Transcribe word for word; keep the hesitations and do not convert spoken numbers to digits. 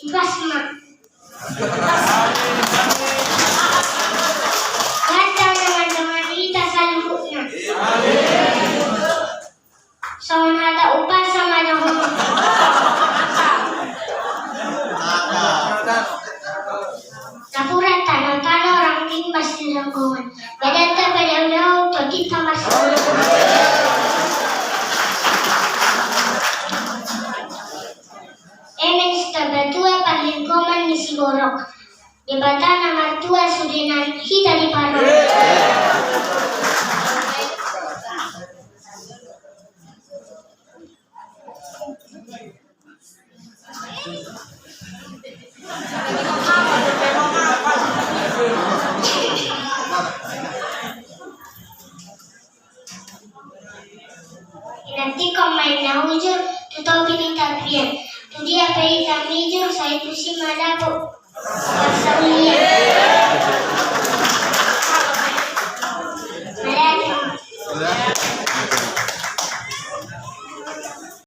Ipas ma. Gantang na mandongani hita saluhutna. Songon hata umpasa ma dohonon. Napuran tano-tano, rangging bastiranggongan. Badanta padaodao, tondi ta marsiborok. Eme Sitabatua parlinggoman ni siborok. Debata na martua sude nang hita diparorot. Inantikkon ma inna hujur tu topi ni tapian. Tu dia pe hita mijur, sai tusi ma dapot parsaulian.